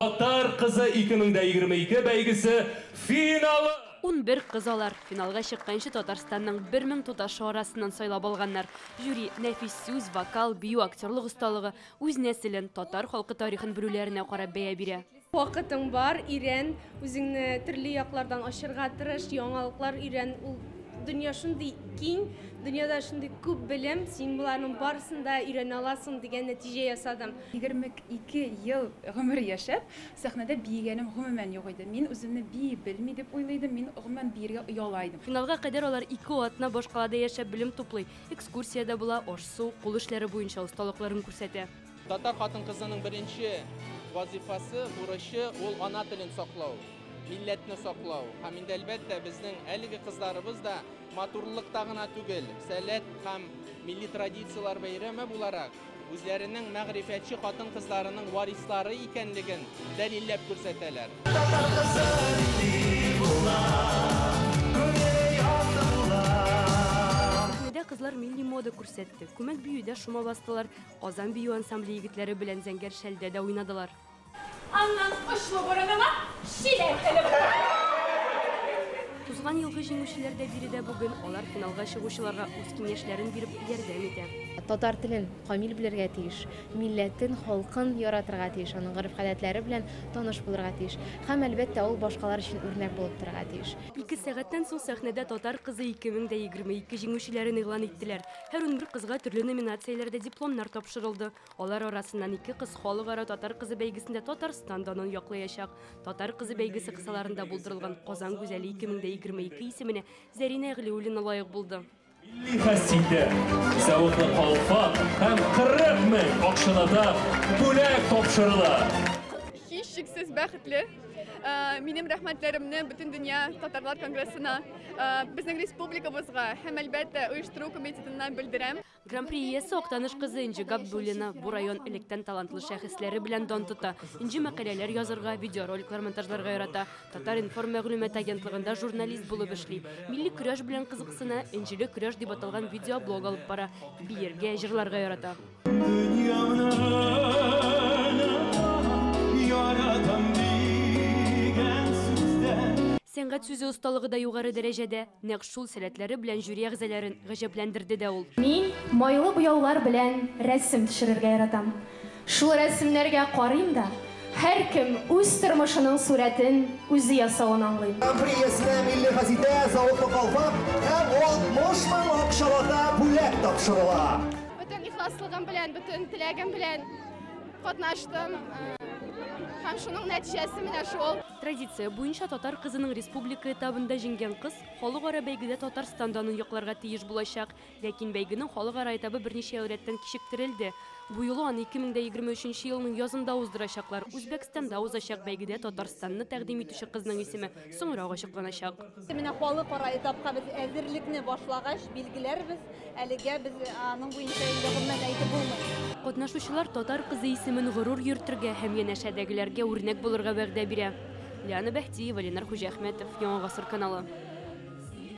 Татар кызы 2022 бәйгесе финалы! 11 кыз алар. Финалга чыкканчы Татарстанның 1000 туташы арасыннан сайлап алганнар. Жюри нәфис сүз, вокал, бию, актерлык осталыгы, үз нәселен, татар халкы тарихын белүләренә карап бәя бирә. Вакытың бар, өйрән, үзеңне төрле яклардан ачырга тырыш, яңалыклар өйрән. Ул дөнья шундый киң, дөньяда шундый күп белем, син боларның барысын да өйрәнә аласың дигән нәтиҗә ясадым. 22 ел гомер яшәп, сәхнәдә биегәнем гомумән юк иде. Мин үземне бии белми дип уйлый идем, мин гомумән биергә ояла идем. Финалга кадәр алар 2 атна башкалада яшәп белем туплый, экскурсиядә була, аш-су, кул эшләре буенча осталыкларын күрсәтә. Татар хатын-кызының беренче вазифасы, бурычы ул ана телен саклау, милләтне саклау. Һәм инде әлбәттә безнең әлеге кызларыбыз да матурлыкта гына түгел, сәләт һәм милли традицияләр бәйрәме буларак үзләренең мәгърифәтче хатын-кызларының варислары икәнлеген дәлилләп күрсәтәләр. Татар кызы нинди була, күңеле якты була. Сәхнәдә кызлар милли мода күрсәтте. Күмәк биюдә шома бастылар. Казан бию ансамбле егетләре белән зәңгәр шәлдә дә уйнадылар. Аннан очлы борынына чиләк элеп. Узган елгы җиңүчеләр дә биредә бүген. Алар финалга чыгучыларга үз киңәшләрен биреп ярдәм итә. Татар телен камил белергә тиеш, милләтен, халкын яратырга тиеш, аның гореф-гадәтләре белән таныш булырга тиеш. Һәм әлбәттә ул башкалар өчен үрнәк булып торырга тиеш. 2 сәгатьтән соң сәхнәдә Татар кызы 2022 җиңүчеләрен игълан иттеләр. Һәр 11 кызга төрле номинацияләрдә дипломнар тапшырылды. Алар арасыннан 2 кыз халыкара Татар кызы бәйгесендә Татарстан данын яклаячак. Татар кызы бәйгесе кысаларында булдырылган Казан гүзәле 2022 исеменә Зәринә Әгълиуллина лаек булды. Милли хәситә, зәвыклы калфак һәм 40 мең акчалата бүләк тапшырыла. Һичшиксез бәхетле. Минем рәхмәтләремне бөтен дөнья татарлар конгрессына, безнең республикабызга һәм әлбәттә оештыру комитетына белдерәм. Гран-при иясе Актаныш кызы Энҗе Габдуллина. Бу район электән талантлы шәхесләре белән дан тота. Энҗе мәкаләләр язырга, видеороликлар монтажларга ярата. Татар-информ мәгълүмат агентлыгында журналист булып эшли. Милли көрәш белән кызыксына, Энҗеле көрәш дип аталган видеоблог алып бара. Биергә, җырларга ярата. Дөньямны яратам дигән сүздән. Сәнгать сүзе осталыгы да югары дәрәҗәдә. Нәкъ шул сәләтләре белән жюри әгъзаларын гаҗәпләндерде дә ул. Мин майлы буяулар белән рәсем төшерергә яратам. Шул рәсемнәргә карыйм да, һәркем үз тормышының сурәтен үзе ясавын аңлыйм. Гран-при иясенә милли хәзитә, зәвыклы калфак һәм 60 мең акчалата бүләк тапшырыла. Бөтен ихласлыгым белән, бөтен теләгем белән катнаштым. Һәм шуның нәтиҗәсе менә шул. Традиция буенча татар кызының республика этабында җиңгән кыз халыкара бәйгедә Татарстан данын якларга тиеш булачак. Ләкин бәйгенең халыкара этабы берничә ел рәттән кичектерелде. Бу юлы аны 2023 елның язында уздырачаклар. Үзбәкстанда узачак бәйгедә Татарстанны тәкъдим итүче кызның исеме соңрак ачыкланачак. Менә халыкара этапка без әзерлекне башлагач, билгеләрбез, әлегә без аның буенча инде гомумән әйтеп булмый. Катнашучылар татар кызы исемен горур йөртергә һәм янәшәдәгеләргә үрнәк булырга вәгъдә бирә. Лиана Бәхтиева, Ленар Хуҗахмәтов, Яңа Гасыр каналы.